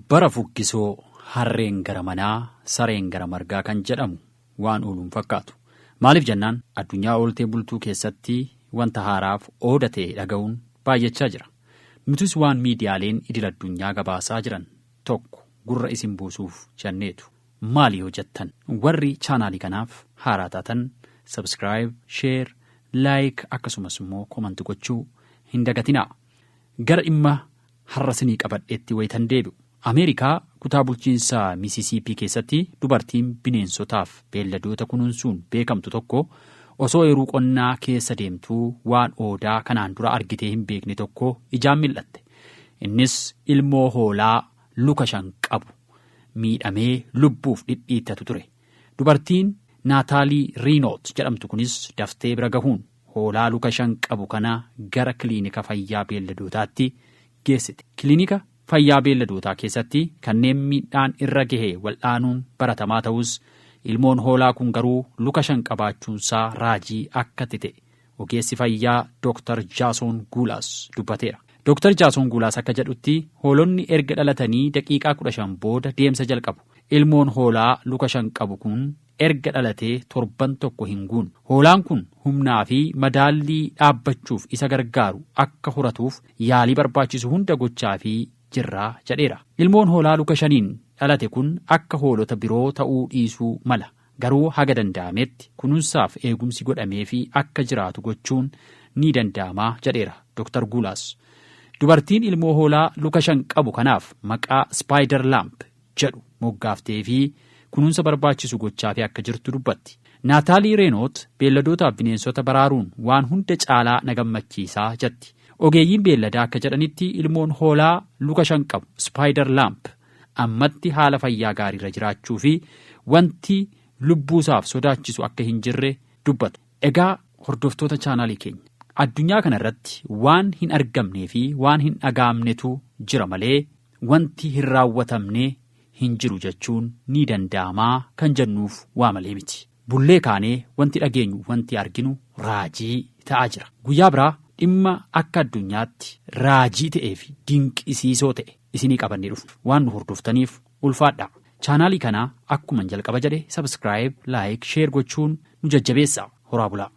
Bara fuggisoo harreen gara manaa sareen gara margaa kan jedhamu waan oolu hin fakkaatu. Maaliif jennaan addunyaa ooltee bultuu keessatti wanta haaraaf ooda ta'e dhaga'uun baay'achaa jira. Nutis waan miidiyaaleen idil addunyaa gabaasaa jiran tokko gurra isin buusuuf jenneetu. Maali yoo jettan warri chaanaalii kanaaf haaraa taatan subscribe, share, like akkasumas immoo comment gochuu hin dagatinaa. Gara dhimma har'a isinii qabadheetti wayitan deebi'u. Ameerikaa kutaa bulchiinsa Misisiipii keessatti dubartiin bineensotaaf beelladoota kunuunsuun beekamtu tokko osoo eeruu qonnaa keessa deemtuu waan oodaa kanaan dura argitee hin beekne tokko ijaan mil'atte. Innis ilmoo hoolaa luka 5 qabu miidhamee lubbuuf dhidhiittatu ture. Dubartiin Naataalii Riinoot jedhamtu kunis daftee bira gahuun hoolaa luka 5 qabu kana gara kiliinika fayyaa beelladootaatti geessite. Kiliinika fayyaa beelladootaa keessatti kanneen miidhaan irra gahe wal'aanuun baratamaa ta'us ilmoon hoolaa kun garuu luka 5 qabaachuunsaa raajii akka ta'e ogeessi fayyaa Dr. Jaason Guulaas dubbateera. Dr. Jaason Guulaas akka jedhutti hoolonni erga dhalatanii daqiiqaa 15 booda deemsa jalqabu. Ilmoon hoolaa luka 5 qabu kun erga dhalatee torban tokko hin guunne. Hoolaan kun humnaa fi madaallii dhaabbachuuf isa gargaaru akka horatuuf yaalii barbaachisu hunda gochaa fi jirraa jedheera. Ilmoon hoolaa luka 5n dhalate kun akka hoolota biroo ta'uu dhiisuu mala. Garuu haga danda'ametti kunuunsaaf eegumsi godhamee fi akka jiraatu gochuun ni danda'amaa jedheera Dr. Guulaas. Dubartiin ilmoo hoolaa luka 5 qabu kanaaf maqaa Spider Lamp jedhu moggaaftee fi kunuunsa barbaachisu gochaa fi akka jirtu dubbatti. Naataalii Reenoot beelladootaaf bineensota baraaruun waan hunda caalaa na gammachiisaa jetti. Ogeeyyiin beelladaa akka jedhanitti ilmoon hoolaa luka 5 qabu Spider Lamp ammatti haala fayyaa gaariirra jiraachuu fi wanti lubbuusaaf sodaachisu akka hin jirre dubbatu. Egaa hordoftoota chaanaalii keenya addunyaa kana irratti waan hin argamnee fi waan hin dhaga'amnetu jira malee wanti hin raawwatamne hin jiru jechuun ni danda'amaa kan jennuuf waa malee miti. Bullee kaanee wanti dhageenyu wanti arginu raajii ta'aa jira. Guyyaa biraa dhimma akka addunyaatti raajii ta'ee fi dinqisiisoo ta'e isinii qabannee dhufna. Waan nu hordoftaniif ulfaadha. Chaanaalii kanaa akkuma jalqaba jedhe subscribe, like, share gochuun nu jajjabeessa. Horaa bulaa.